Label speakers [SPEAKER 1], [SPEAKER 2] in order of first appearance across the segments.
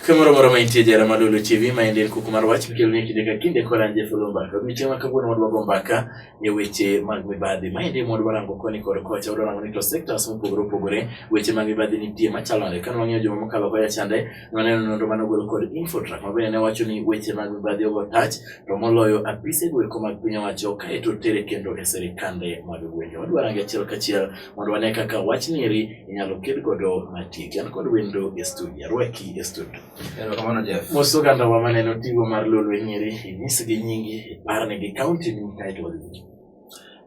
[SPEAKER 1] Kamoro moro ma intie jara mar Lulu TV ma en kuku mar wach mikelo ni kinde ka kinde kod an Jeff Oloo Mbaka. Odiochieng' ma kawuono wadwa go mbaka e weche mag mibadhi. Maendi ema wadwa rango koni kod kocha, wadwa rango ni to sectors mopogore opogore weche mag mibadhi nitie machalo nade. Kane wang'iyo juma mokalo kocha chande, waneno nonro mane ogol kod Infotrack ma bende ne wacho ni weche mag mibadhi ogo tach to moloyo apise go eko mag piny owacho kaeto tere kendo e sirikande mag gwenge. Wadwa rango achiel kachiel mondo wane kaka wachni eri inyalo ked godo matieki. An kod wendo e studio, arwaki e studio.
[SPEAKER 2] Erokamano Jeff.
[SPEAKER 1] Mos oganda wa maneno tigo mar Lolwe nyeri, inyisgi nyingi, iparnegi kaunti ni kaeto wadhi.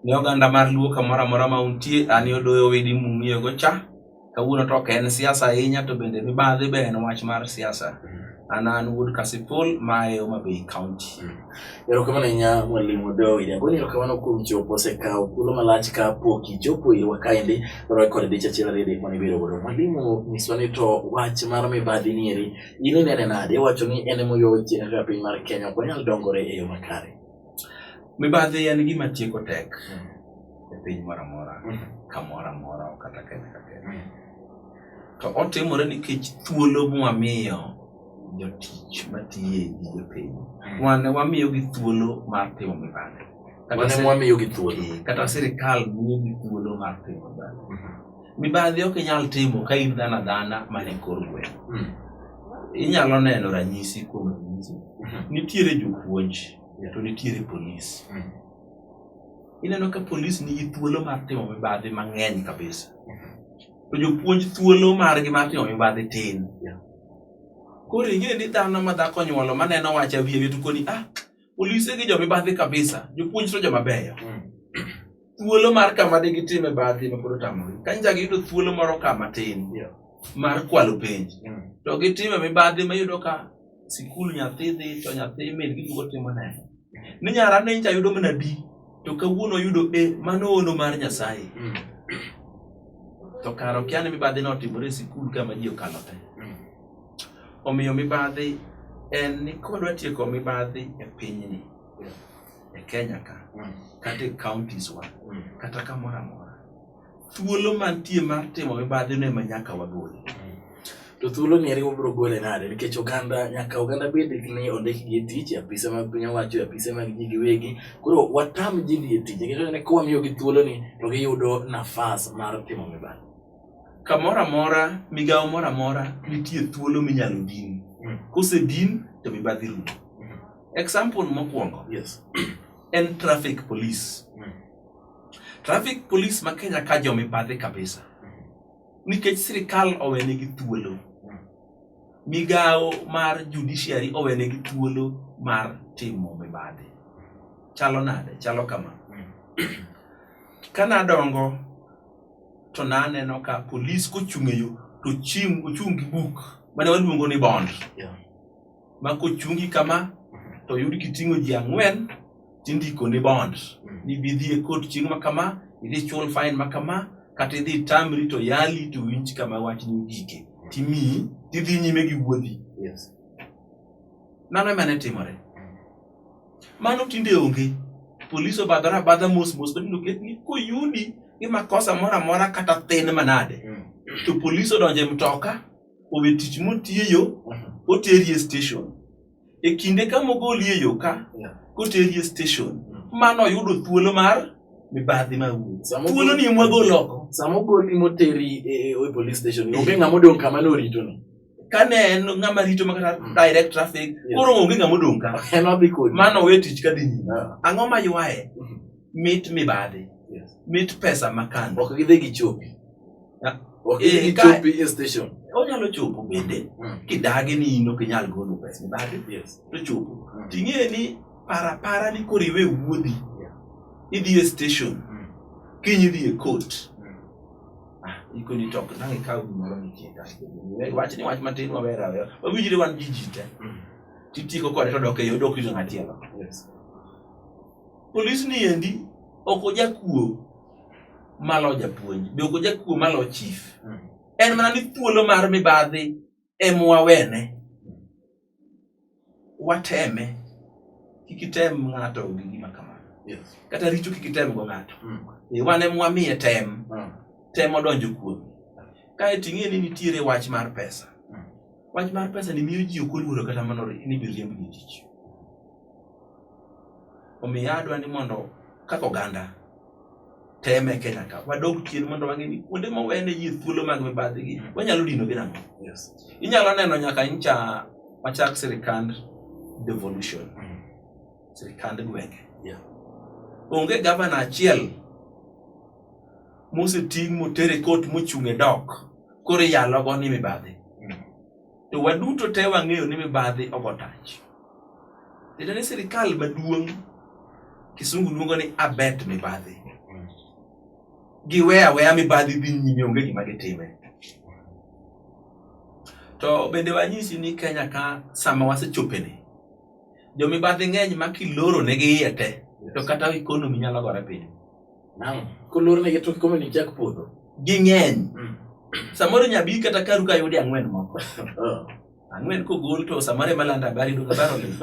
[SPEAKER 2] Ne oganda mar Luo kamoro amora ma untie, an Odoyo Owidi mung'iyogo cha. Kawuono to ok en siasa ahinya to bende mibadhi be en wach mar siasa. An an wuod Kasipul ma e Homa Bay County.
[SPEAKER 1] Erokamano ahinya Mwalimu Odoyo. Agoni erokamano kuom chopo osekawo thuolo malach ka pok ichopo irwa kaendi koro kod dich achiel ariyo adek mane ibedo godo. Mwalimu nyiswa ni to wach mar mibadhi ni eri in inene nade? Iwacho ni en emoywayo chien kaka piny mar Kenya ok wanyal dongore e yo makare.
[SPEAKER 2] Mibadhi en gima tieko tek e piny moro amora, kamoro amora ok kata Kenya ka Kenya. To otimore nikech thuolo mwamiyo jotich matiyo e gige piny. Wan wamiyogi thuolo mar timo mibadhi. Kata
[SPEAKER 1] Wan ema wamiyogi thuolo.
[SPEAKER 2] Kata sirikal miyogi thuolo mar timo mibadhi. Mibadhi ok inyal timo ka in dhano adhana man e kor gweng'. Inyalo neno ranyisi kuom ranyisi. Nitiere jopuonj to nitiere polis. Ineno ka polis nigi thuolo mar timo mibadhi mang'eny kabisa. To jopuonj thuolo margi mar timo mibadhi tin. Koro ing'e ni dhano ma dhako onyuolo maneno wach awiye wiye to koni ah polise gi jomibadhi kabisa, jopuonj to joma beyo. Thuolo mar kama de gitime mibadhi ma pod otamogi. Ka nyicha giyudo thuolo moro kama tin mar kwalo penj to gitime mibadhi ma iyudo ka sikul nyathi dhi to nyathi min gi duogo timo neno. Ni nyara ne nyicha yudo mana D to kawuono oyudo A mano ono mar Nyasaye. To kara okia ni mibadhi no otimore e sikul kama ji okalo te. Omiyo mibadhi en ni kodwa tieko mibadhi e pinyni, e Kenya ka, kata e counties wa, kata kamoro amora, thuolo mantie mar timo mibadhi no ema nyaka wagol.
[SPEAKER 1] To thuolo ni eri wabiro gole nade? Nikech oganda nyaka oganda bed ni ondikgi e tich e apise mag piny owacho, e apise mag ji giwegi. Koro watam ji dhi e tich nikech waneno ni ka wamiyogi thuolo ni to giyudo nafas mar timo mibadhi.
[SPEAKER 2] Kamoro amora, migawo moro amora, nitie thuolo minyalo din. Kosedin to mibadhi rumo. Example mokwongo en traffic police. Traffic police ma Kenya ka jomibadhi kabisa. Nikech sirikal owenegi thuolo. Migawo mar judiciary owenegi thuolo mar timo mibadhi. Chalo nade? Chalo kama. Ka nadongo to naneno ka polis kochung' e yo to ochung' gi buk mane waluongo ni bond. Ma kochungi kama to oyud kiting'o ji ang'wen tindiko ni bond. Ni bi idhi e court chieng' ma kama, idhi chul fine ma kama, kata idhi itamri to yali to winj kama wachni ogike. Timiyi, tidhi nyime gi wuodhi. Mano ema ne timore. Mano tinde onge. Polis obadhore abadha mos mos to oket ni koyudi gi makosa moro amora kata thin manade. To polis odonjo e mtoka, owe tich motiyo, oteri e station. E kinde kama ogoli e yo ka, koteri e station, mano oyudo thuolo mar mibadhi mar wuoth. Thuolo ni ema wagolo oko.
[SPEAKER 1] Sama ogoli moteri e police station, onge ng'ama odong' kama norito no.
[SPEAKER 2] Kane en ng'ama rito ma kata direct traffic, koro onge ng'ama odong' ka.
[SPEAKER 1] En odhi kodi.
[SPEAKER 2] Mano owe tich kadhi nyime. Ang'o ma ywaye? Mit mibadhi. Mit pesa makando.
[SPEAKER 1] Ok gidhi gichopi. Ok gidhi gichopi e station.
[SPEAKER 2] Onyalo chopo bende. Kidagi ni in ok inyal golo pesa mibadhi. To chopo. Ting'e ni para ni koro iwe wuodhi. Idhi e station. Kiny idhi e court. Ikoni to ok nang' ikaw gimoro nitie ka. Wach ni wach matin wawer aweya. Wawinjre wan ji ji te. Titieko kode to dok e yo dok rito ng'achielo. Polis ni endi ok ojakuo malo japuonj, be ok ojakuo malo chief. En mana ni thuolo mar mibadhi ema wawene. Wateme. Kik item ng'ato gi gima kamano. Kata richo kik item go ng'ato. Wan ema wamiye tem. Tem odonjo kuome. Kae to ing'e ni nitiere wach mar pesa. Wach mar pesa ni miyo ji ok oluoro kata mana ni biriembgi e tich. Omiyo adwa ni mondo kaka oganda teme Kenya ka wadog chien mondo wang'e ni kuonde mowene ji thuolo mag mibadhi gi wanyalo dino gi nang'o.
[SPEAKER 1] Yes.
[SPEAKER 2] Inyalo neno nyaka ncha wachak sirikand devolution, sirikand gwenge. Onge gavana achiel moseting' moter e kot mochung' e dok koro iyalogo ni mibadhi. To waduto te wang'eyo ni mibadhi ogo tach. Tiende ni sirikal maduong' kisungu luongo ni abet mibadhi. Giweyo aweya mibadhi dhi nyime onge gima gitime. To bende wanyisi ni Kenya ka sama wasechopeni, jomibadhi ng'eny ma kiloro negi iye te, to kata economy nyalo gore piny.
[SPEAKER 1] Nang'o? Kolornegi to economy chak podho.
[SPEAKER 2] Ging'eny. Samoro nyabi kata karu ka yudi ang'wen moko. Ang'wen kogol to samoro ema lando habari duogo habari olil.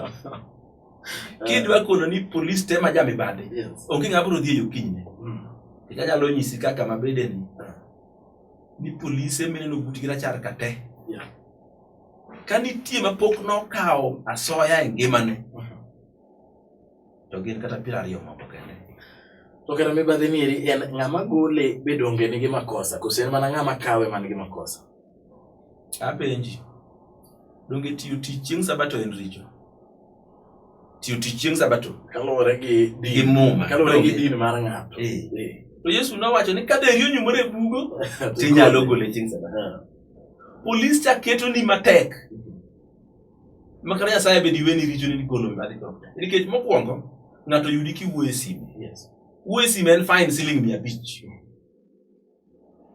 [SPEAKER 2] Kidwa kono ni polis te ma jamibadhi, onge ng'ama biro dhi e yo kinyne. Nikech anyalo nyisi kaka mabede ni, ni polise mineno butgi rachar ka te. Ka nitie ma pok nokawo asoya e ngimane, to gin kata 20 moko kende.
[SPEAKER 1] To kata mibadhi ni eri en ng'ama gole be donge nigi makosa koso en mana ng'ama kawe man gi makosa?
[SPEAKER 2] Apenji, donge tiyo tich chieng' sabato en richo? Tiyo tich chieng' sabato
[SPEAKER 1] kaluwore gi din,
[SPEAKER 2] gi Muma,
[SPEAKER 1] kaluwore gi
[SPEAKER 2] donge?
[SPEAKER 1] din mar ng'ato.
[SPEAKER 2] To Yesu nowacho ni ka dheri onyumore e bugo, to inyalo gole chieng' sabato. Polis cha keto ni matek. Makata Nyasaye be diweni richo ni golo mibadhi to. Nikech mokwongo ng'ato yudi kiwuoyo e simu. Wuoyo e simu en fine siling 500.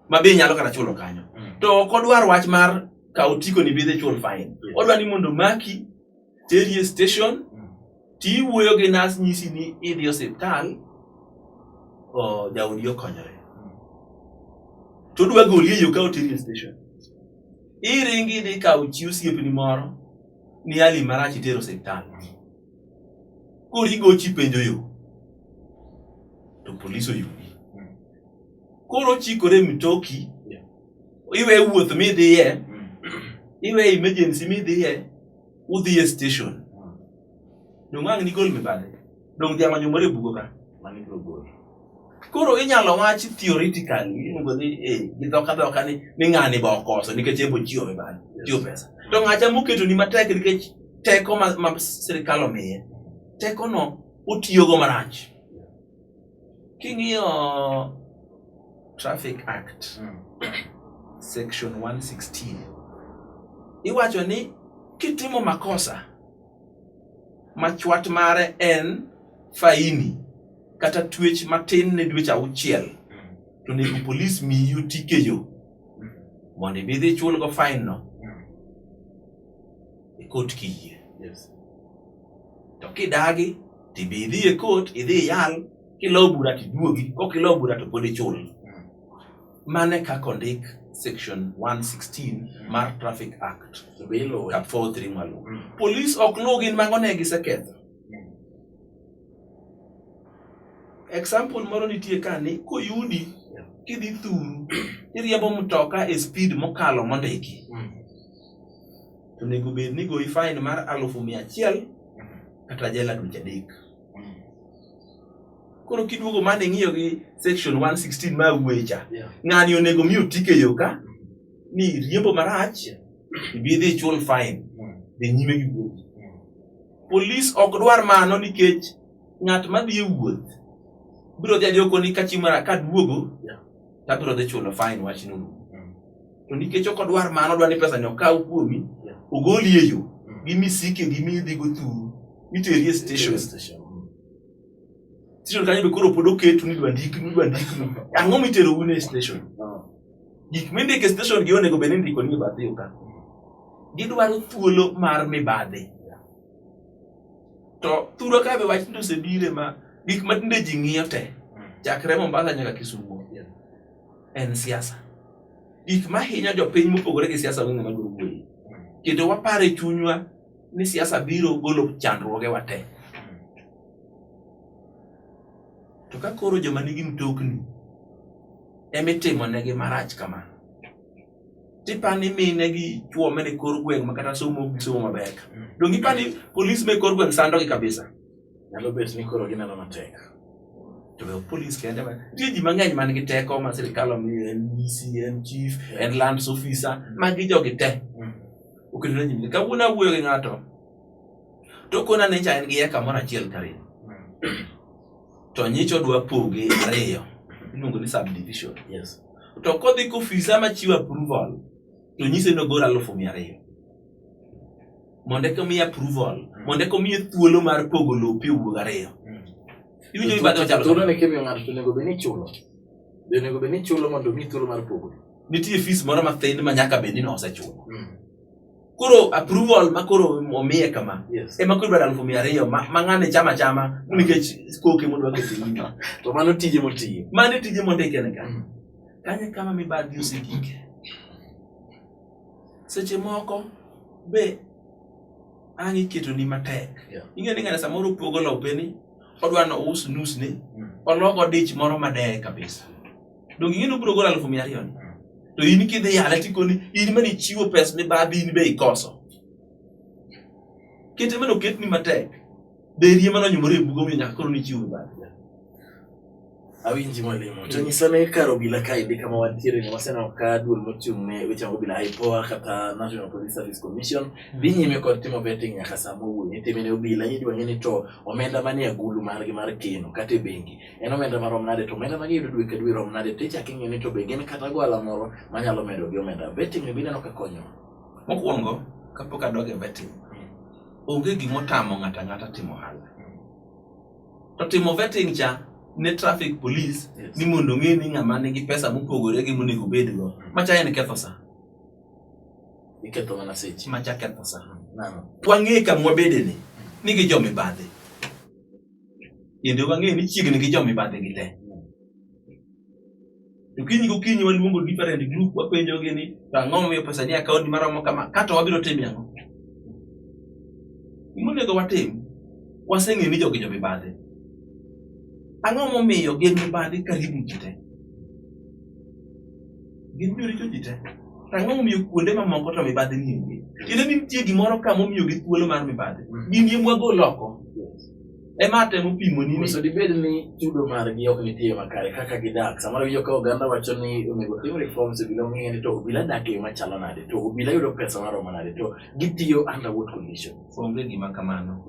[SPEAKER 2] Ma be inyalo kata chulo kanyo. To ok odwar wach mar kaw otiko ni bidhi chul fine. Odwa ni mondo maki, teri e station, tiwuoyo gi nas nyisi ni idhi osiptal, o jaodi okonyore. To odwa goli e yo ka oteri e station. Iringi idhi kawo chi osiepni moro ni hali marach itero osiptal. Koro igochi penjo yo. To polis oyudi. Koro ochikore e mtoki, iwe wuoth midhiye, iwe emergency midhiye, udhi e station. Dong' ang' nigol mibadhi. Dong' dhiang' onyumore e bugo ka.
[SPEAKER 1] Mano ibiro golo.
[SPEAKER 2] Koro inyalo wach theoretically, iluongo ni gi dhok adhoka ni ng'ani be okoso nikech en be ochiwo mibadhi, ochiwo pesa. To ng'acha moketo ni matek nikech teko ma sirikal omiye, tekono otiyogo marach. King'iyo Traffic Act, Section 116, iwacho ni kitimo makosa ma chwat mare en faini kata twech matin ne dweche 6, to onego polis miyi otike yo mondo ibi idhi ichulgo fine no e kot kiyie. To kidagi to ibi idhi e kot idhi iyal, kilo bura to iduogi, kok ilo bura to pod ichul. Mano e kaka ondik Section 116 mar Traffic Act.
[SPEAKER 1] To be iluwe.
[SPEAKER 2] Cap 43 mwaluwo. Polis ok luw gin mago ne giseketho. Example moro nitie ka ni koyudi kidhi thuru iriembo mtoka e speed mokalo mondiki. To onego bed ni goyi fine mar 100,000 kata jela dweche 3. Koro kiduogo mane ing'iyo gi section 116 ma wuoye cha. Ng'ani onego mi otike yo ka ni riembo marach ibi idhi ichul fine dhi nyime gi wuoth. Polis ok dwar mano nikech ng'at madhi e wuoth biro dhi adhiyo koni ka chieng' moro kaduogo to abiro dhi chulo fine wachno. To nikech ok odwar mano, odwar ni pesa ni okaw kuomi, ogoli e yo gi misike gi midhi go thuru iteri e station. Station kanyo be koro pod oketu ni idwa ndiknu, idwa ndiknu. Ang'o mitero un e station? Gik mindiko e station gi onego bed ni indiko ni e bath yo ka. Gidwaro thuolo mar mibadhi. To thuro ka be wach osebire ma gik ma tinde ji ng'iyo te, chakre Mombasa nyaka Kisumo, en siasa. Gik ma hinyo jopiny mopogore gi siasa onge ng'ama dwa wuoye. Kendo waparo e chunywa ni siasa biro golo chandruoge wa te. To ka koro joma nigi mtokni ema itimonegi marach kama, Tipani mine gi chuo mane kor gweng' ma kata somo ok gisomo maber ka. Donge ipani polis me kor gweng' sandogi kabisa?
[SPEAKER 1] Nyalo bet ni koro gineno matek.
[SPEAKER 2] To be ok polis kende ma nitie ji mang'eny man gi teko ma sirikal omiyo en DC, en chief, en lands officer, magi jogi te. Oketo ne ji. Kawuono awuoyo gi ng'ato to kona ni cha en gi eka moro achiel kare. To nyicha odwa poge ariyo. Iluongo ni subdivision.
[SPEAKER 1] Yes.
[SPEAKER 2] To kodhi kofisa machiwo approval to nyise ni ogol 200,000. Mondo eka omiye approval, mondo eka omiye thuolo mar pogo lope owuog ariyo. Iwinjo ni badhe ochalo
[SPEAKER 1] Thuolo
[SPEAKER 2] kama?
[SPEAKER 1] ni kimiyo ng'ato to onego bed ni ichulo. Be onego bed ni ichulo mondo omiyi thuolo mar pogo.
[SPEAKER 2] Nitie fees moro mathin ma nyaka bed ni nosechulo. Koro approval ma koro omiye kama
[SPEAKER 1] Yes.
[SPEAKER 2] ema koro idwaro 200,000 ma ng'ane chama chama nikech koke modwa keto e nyime.
[SPEAKER 1] To mano tije motiyo.
[SPEAKER 2] Mano e tije mondike ne ka. Kanyo e kama mibadhi osegike. Seche moko be ang' iketoni matek.
[SPEAKER 1] Yeah.
[SPEAKER 2] Ing'e ni ng'ane samoro pogo lopeni, odwa ni ous nusne, oloko dich moro madeye kabisa. Donge ing'e ni obiro golo 200,000 ni? To in kidhi yale tikoni in mane ichiwo pes mibadhi in be ikoso. Kete mane oketni matek. Deri ema nonyumore e bugo omiyo nyaka koro nichiwo mibadhi.
[SPEAKER 1] Awinji mwalimu. To nyisa ne kar obila kaendi kama wantiere ni waseneno ka duol mochung' ne weche mag obila IPOA kata National Police Service Commission dhi nyime kod timo vetting nyaka sama owuoyo. Itime ne obila idwa ng'e ni to omenda manie agulu margi mar keno kata e bengi en omenda marom nade to omenda ma giyudo dwe ka dwe rom nade to ichako ing'e ni to be gin kata gohala moro manyalo medo gi omenda. Vetting ni be ineno ka konyo.
[SPEAKER 2] Mokwongo, kapok adok e vetting, onge gimotamo ng'ato ang'ata timo ohala. To timo vetting cha ne traffic police
[SPEAKER 1] Yes.
[SPEAKER 2] ni mondo ong'e ni ng'ama nigi pesa mopogore gi monego obedgo. Macha en ketho sa.
[SPEAKER 1] Iketho mana seche.
[SPEAKER 2] Macha ketho sa.
[SPEAKER 1] Nang'o?
[SPEAKER 2] Wang'e kama wabede ni nigi jomibadhi. Kendo wang'e ni chiegni gi jomibadhi gi te. To kinyi gokinyi waluongo different group wapenjogi ni to ang'o momiyo pesa ni e account maromo kama kato wabiro timo ang'o? Gima onego watim, waseng'eyo ni jogi jomibadhi. Ang'o momiyo gin mibadhi karibu ji te? Gin joricho ji te. To ang'o momiyo kuonde mamoko to mibadhi ni onge? Tiende ni nitie gimoro ka momiyogi thuolo mar mibadhi. Gin e mwagolo oko. Ema atemo pimoni ni
[SPEAKER 1] Koso dibed ni chudo margi ok nitie makare kaka gidak. Samoro iwinjo ka oganda wacho ni onego tim reforms e obila ong'e ni to obila dak e yo machalo nade, to obila yudo pesa maromo nade, to gitiyo under what condition.
[SPEAKER 2] Onge gima kamano.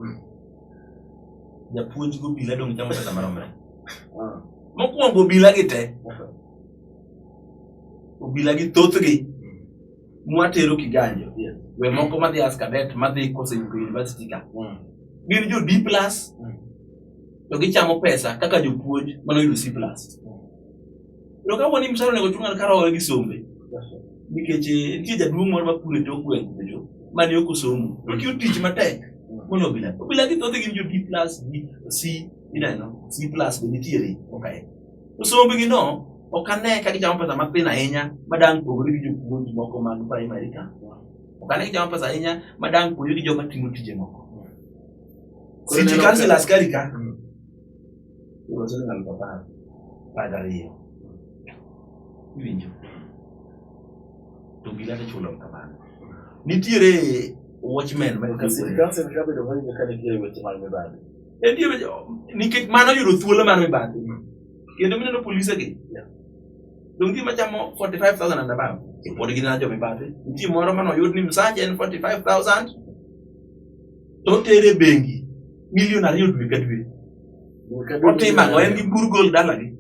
[SPEAKER 2] Japuonj gi obila dong' chamo pesa maromre. Mokwongo obila gi te. Obila gi thothgi mwatero Kiganjo.
[SPEAKER 1] Yes.
[SPEAKER 2] We moko madhi as cadet madhi koseyuko university ka. Gin jo D plus to gichamo pesa kaka jopuonj manoyudo C plus. To kapo ni mshahara onego chul ng'ato karowe gi sombe. Nikech nitie jaduong' moro mapuro e tok gweng' kucho mane ok osomo. To otiyo tich matek moloyo obila. Obila gi thothgi gin jo D plus, B, C, ineno, C plus be nitiere okay. To sombgi no ok ane ka gichamo pesa mathin ahinya ma dang' pogore gi jopuonj moko mag primary ka. Ok ane gichamo pesa ahinya ma dang' pogore gi joma timo tije moko. City Council askari ka. Iyudo siling 10,000, 12. Iwinjo? To obila to ichulo kamano. Nitiere watchmen ma
[SPEAKER 1] Ka City Council ka bedo mawinjo ka nitiere weche mag mibadhi.
[SPEAKER 2] Nitie weche nikech mano yudo thuolo mar mibadhi. Kendo mineno polise gi. Dong' nitie machamo 45,000 and above. Pod gin jo mibadhi. Nitie moro manoyud ni msache en 45,000 to otere e bengi milion 2 dwe ka dwe. Otimo ang'o? En gi bur gol dalagi.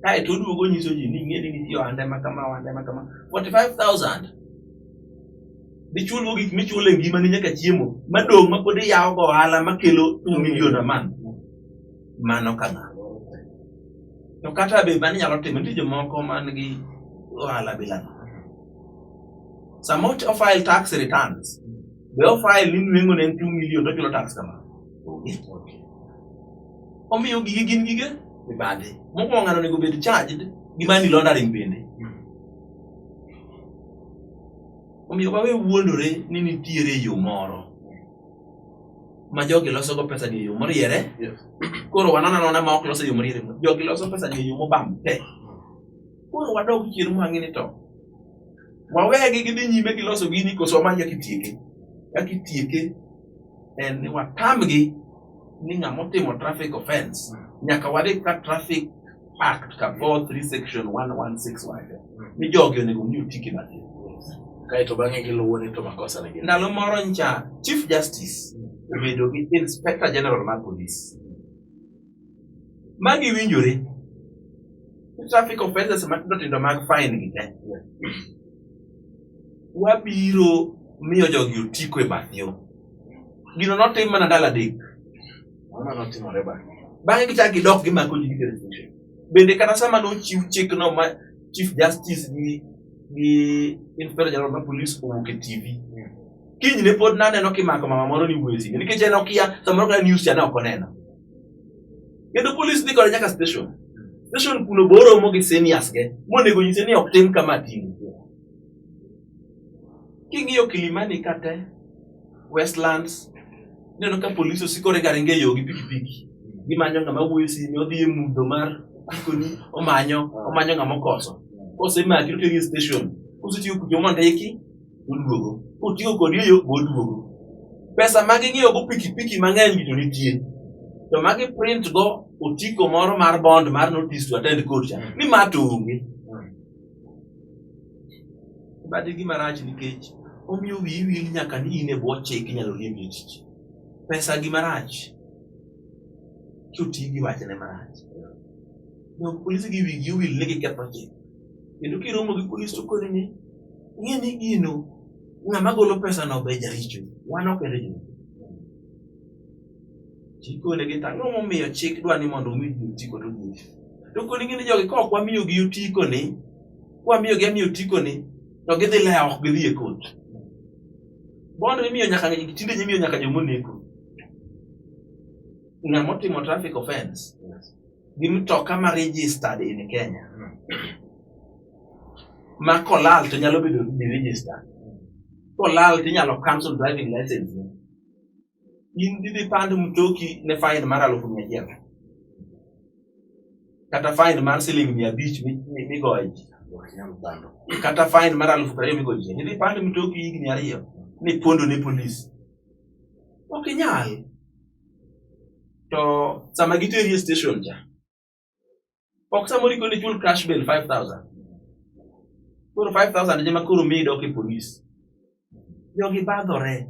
[SPEAKER 2] Kae to oduogo onyiso ji ni ing'e ni nitie ohande ma kama, ohande ma kama. 45,000 dichulgo gik michulo e ngimani nyaka chiemo madong' ma pod iyawo go ohala makelo 2 million a month. Mano ka ng'a? To kata be mano inyalo timo, nitie jomoko man gi ohala bilano. Sama o file tax returns, be o file ni nweng'o ne en 2 million to ochulo tax kama? Onge. Omiyo gigi gin gige mibadhi. Mokwongo ng'ano onego bed charged gi money laundering bende. Omiyo wawe wuondore ni nitiere yo moro ma jogi loso go pesa ni e yo moriere. Koro wanano anona ma ok loso e yo moriere. Jogi loso pesa ni e yo mobam te. Koro wadog chien mwang'e ni to Wawegi gidhi nyime giloso gini koso wamany kaka itieke. Kaka itieke en ni watamgi ni ng'ama otimo traffic offense nyaka wadhi ka Traffic Act ka 43 section 116 wacho ni jogi onego mi otike matin.
[SPEAKER 1] Kaeto bang'e giluwo ni to makosa ne gin.
[SPEAKER 2] Ndalo moro ncha Chief Justice obedo gi Inspector General mar Police. Magi winjore. Traffic offenses matindo tindo mag fine gi te. Wabiro miyo jogi otiko e bath yo. Gino notim mana ndalo 3.
[SPEAKER 1] Mano notimore bang'e.
[SPEAKER 2] Bang'e gichak gidok gimako ji gitero e station. Bende kata sama nochiw chikno ma Chief Justice gi Inspector General mar Police owuok e TV. Kinyne pod naneno kimako mama moro ni wuoyo e simu nikech en okia samoro kata news cha ne ok oneno. Kendo police dhi kode nyaka station. Station kuno bo oromo gi seniors ge monego nyise ni ok tim kama tim. King'iyo Kilimani kate Westlands ineno ka police osiko ringo aringa e yo gi pikipiki. Gimanyo ng'ama wuoyo e simu, odhi e mudho mar apikoni, omanyo ng'ama okoso. Kosemaki to oteri e station. Kosetiyo kucho mondiki, oduogo. Kotiyo kodi e yo, oduogo. Pesa ma ging'iewo go pikipiki mang'eny gi to nitie. To ma gi print go otiko moro mar bond mar notice to attend court cha. Ni ma to onge. Badi gima rach nikech omiyo wiyi wil nyaka ni in e bwo chik inyalo riembi e tich. Pesa gima rach. Koti gi wachne marach. Jo polisi gi wigi owil ni giketho chik. Kendo kiromo gi polis to koni ni ing'e ni gino ng'ama golo pesa no be jaricho. Wan ok en jaricho. Tikone gi tang'o momiyo chik dwa ni mondo omi ji otiko to gi. To koni ng'e ni jogi ka ok wamiyo gi otiko ni, kwamiyo gi amiyo otiko ni, to gidhi lewo ok gidhi e court. Bond imiyo nyaka tinde imiyo nyaka jomoneko. Ng'ama otimo traffic offense gi mtoka ma registered in Kenya. Ma kolal to nyalo bedo deregistered. Kolal to inyalo cancel driving license. In didhi pand mtoki ne fine mar 1,100. Kata fine mar siling 500 migoyo ji. Kata fine mar 20,000 migoyo ji. Idhi pand mtoki higni 2 ni pondo ne polis. Ok inyal. To sama giteri e station cha, ok samoro ikoni chul cash bail 5,000. Koro 5,000 ema koro miyi dok e polis. Jogi badhore.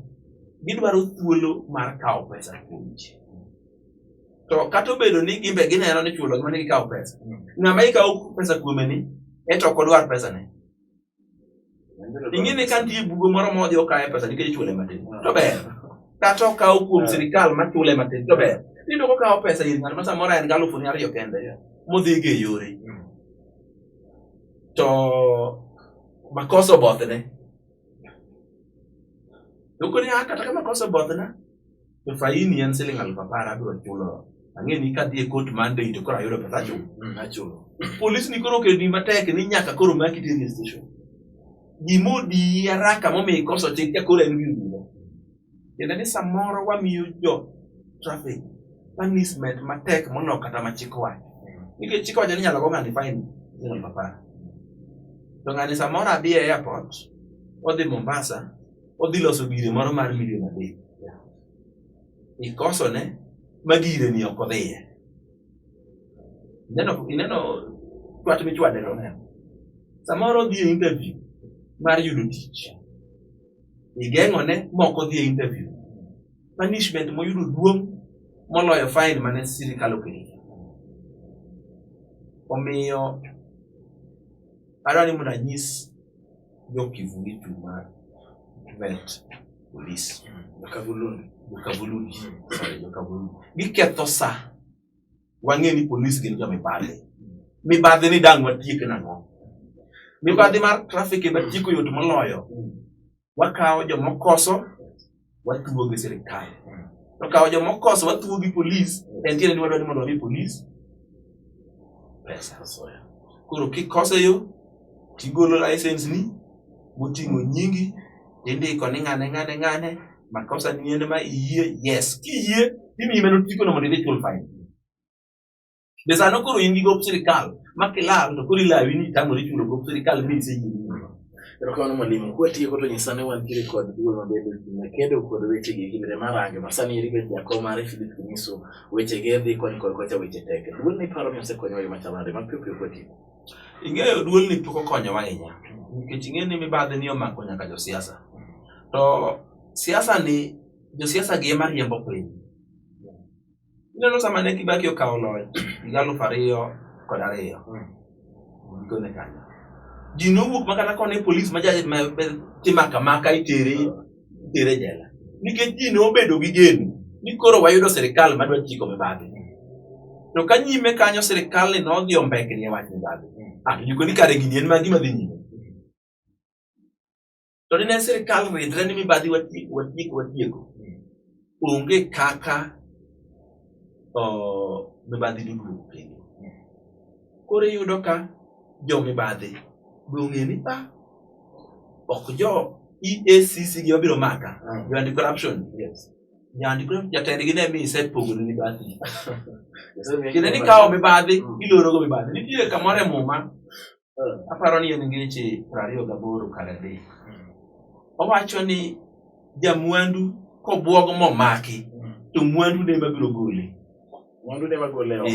[SPEAKER 2] Gidwaro thuolo mar kawo pesa kuom ji. To kata obedo ni gimbe gineno ni chulo gima ni gikawo pesa. Ng'ama ikawo pesa kuome ni, ento ok odwar pesa ne. Ing'e ni ka nitie bugo moro modhi okawe pesa nikech ichule matin. To ber. Kata okawo kuom sirikal machule matin to ber. Iyudo kokawo pesa ir ng'at ma samoro en gi 2,000 kende modhigo e yore. To makosa obothne. To koni kata ka makosa obothna to faini en siling 10,000 abiro chulo. Ang'e ni kadhi e court Monday to koro ayudo pesa achulo.
[SPEAKER 1] Achulo.
[SPEAKER 2] Polis ni koro okeloni matek ni nyaka koro maki teri e station. Gimodiyi haraka momiyo ikoso chik ka koro en wiyi. Tiende ni samoro wamiyo jo traffic punishment matek moloyo kata ma chik owacho. Nikech chik owacho ni inyalo go ng'ani fine siling 10,000. To ng'ani samoro adhi e airport, odhi Mombasa, odhi loso gire moro mar milion 3. Ikosone ma gire ni ok odhiye. Ineno chwat michwade no. Samoro odhi e interview mar yudo tich. Igeng'one mok odhi e interview. Punishment moyudo duong' moloyo fine mane sirikal oketo. Omiyo adwaro ni mondo anyis jo Kivuitu mar vet police.
[SPEAKER 1] Jokavuluni.
[SPEAKER 2] Jokavuluni. Sorry, Jokavuluni. Giketho sa. Wang'e ni polis gin jo mibadhi. Mibadhi ni dang' watiek nang'o? Mibadhi mar traffic ema tieko yot moloyo. Wakawo jomokoso, wathuo gi sirikal. To kawo jomokoso, wathuo gi polis, en tiende ni wadwaro ni mondo wami polis pesa. Koro kikoso yo, tigolo license ni, moting'o nyingi, tindiko ni ng'ane ng'ane ng'ane, makosa ni en ma iyie, yes. Kiyie, timiyi mana otiko no mondo idhi chul fine. Be sano koro in gi gop sirikal, ma kilal to koro ilawi ni itamori chulo gop sirikal mi iseyie.
[SPEAKER 1] Erokamano mwalimu. Kwatieko to nyisa ni wantiere kod duol mabende ochung' kedo kod weche gi kibede marange ma sani eri bet jakom mare Philip Kimisu weche ge dhi koni kod kocha weche tek. Duol ni paro ni osekonyowa e yo machalo nade mapiyo piyo kwatieko.
[SPEAKER 2] Ing'eyo duol ni pok okonyowa ahinya nikech ing'e ni mibadhi ni omako nyaka josiasa. To siasa ni josiasa gi ema riembo piny. Ineno sama ne Kibaki okawo loch higa 2002. Gikone kanyo. Ji nowuok ma kata kone polis ma timaka maka itere itere jela. Nikech ji nobedo gi geno ni koro wayudo sirikal madwa chiko mibadhi. To ka nyime kanyo sirikal ni nodhi ombekni e wach mibadhi. Ah, to jikoni kare gini en ma gima dhi nyime. To dine sirikal ridre ni mibadhi watieko watieko watieko. Onge kaka mibadhi doduogo kendo. Koro iyudo ka jo mibadhi be ong'e ni ah, ok jo EACC gi mabiro maka, jo anti corruption.
[SPEAKER 1] Yes.
[SPEAKER 2] Jo anti corruption jatendgi ne mi isepogo ne mibadhi. Tiende ni kawo mibadhi, iloro go mibadhi. Nitie kamoro e muma, aparo ni en ngeche 28 kar 3. Owacho ni jamwandu kobwog momaki, to mwandu ne ema biro gole.
[SPEAKER 1] Mwandu ne magole oko.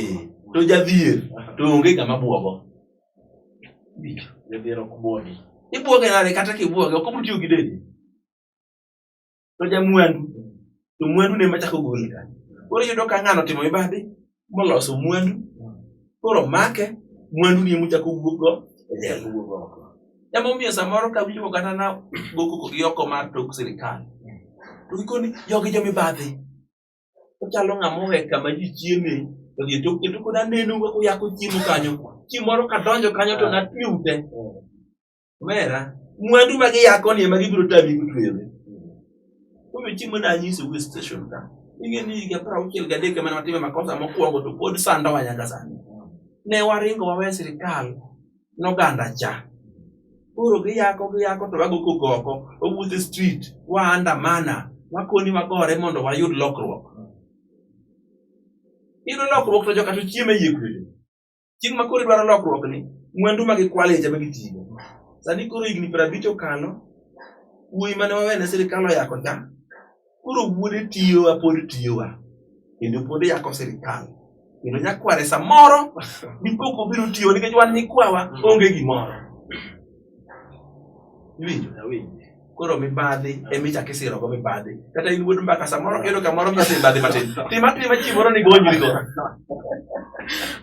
[SPEAKER 2] To jadhier to onge ng'ama bwogo.
[SPEAKER 1] Jadhier ok bwogi.
[SPEAKER 2] Ibwoge nade kata kibwoge ok obiro tiyo gi dende. To jamwandu to mwandu ne ema chako gole kanyo. Koro iyudo ka ng'ano otimo mibadhi moloso mwandu, koro make mwandu ni ema ochako wuok go e jela.
[SPEAKER 1] Wuok oko.
[SPEAKER 2] Emomiyo samoro ka winjo kata na go koko gi oko mar tok sirikal, to gikoni jogi jo mibadhi. Ochalo ng'ama owe kama ji chieme to gi tok kendo kod aneno kaka uyako chiemo kanyo. Chieng' moro kadonjo kanyo to natweyo te. Omera, mwandu ma giyako ni ema gibiro tami go tweyogi. Koro chieng' mane anyisou e station ka, ing'e ni higa 63 ema ne watime makosa mokwongo to pod sandowa nyaka sani. Ne waringo waweyo sirikal noganda cha. Koro giyako giyako to wago koko oko, wawuotho e street, waandamana, wakoni wagore mondo wayud lokruok. Iyudo lokruok to joka to chiemo e iye kucho. Chieng' ma koro idwaro lokruok ni, mwandu ma gikwalo e ema gitigo. Sani koro higni 50 okalo, wuoyi mane wawene sirikal oyako cha, koro wuode tiyowa pod tiyowa, kendo pod yako sirikal. Kendo nyakware samoro dipo kobiro tiyo nikech wan nyikwawa onge gimoro. Iwinjo?
[SPEAKER 1] Awinjo.
[SPEAKER 2] Koro mibadhi ema ichako isirogo mibadhi. Kata in wuod mbaka samoro kiyudo kamoro michako mibadhi matin. Tim atima chieng' moro ni gonyrigo.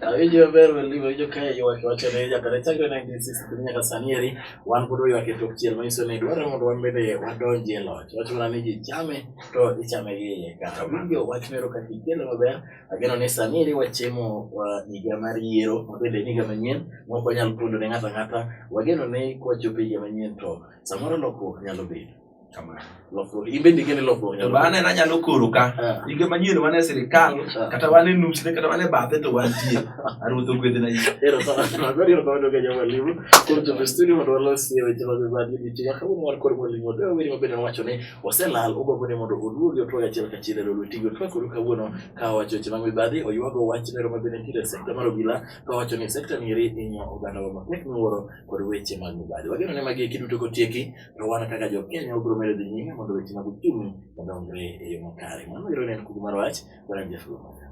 [SPEAKER 1] Awinjo maber mwalimu, awinjo ka ywak wacho ni nyaka ne chakre 1963 nyaka sani eri wan pod waywak e tok chiel manyiso ni dwarore mondo wan bende wadonji e loch. Wach mana ni ji chame to ichame gi iye ka. Awinjo wach mero kaka ikelo maber. Ageno ni sani eri wachiemo higa mar yiero ma bende en higa manyien ma ok wanyal pondo ne ng'ato ang'ata. Wageno ni kwachopo e higa manyien to samoro lokruok nyalo bedo.
[SPEAKER 2] Kamano.
[SPEAKER 1] Lokruok, in bende igeno ni lokruok
[SPEAKER 2] To
[SPEAKER 1] nyalo
[SPEAKER 2] be
[SPEAKER 1] bedo.
[SPEAKER 2] aneno anyalo koro ka higa manyien wan e sirikal kata wan e nusne kata wan e bathe to wantie. Ruoth ogwedhna yie.
[SPEAKER 1] Erokamano ga mwalimu kuom chopo e studio mondo walosie weche mag mibadhi odiochieng' ma kawuono wan kod mwalimu Odoyo Weri mabende nowacho ni oselal ogombo ni mondo oduogi otwag achiel kachiel e Lolwe TV. Otwag kodu kawuono ka owacho weche mag mibadhi, oywago wach mero mabende nitiere e sekta mar obila ka owacho ni sekta ni eri hinyo ogandawa matek miwuoro kod weche mag mibadhi. Wageno ni magi eki duto kotieki to wan kaka jo Kenya wabiro medo dhi nyime mondo weche mag uchumi odongre e yo makare. Mano ero ne en kuku mar wach, wan Jeff Lomaka.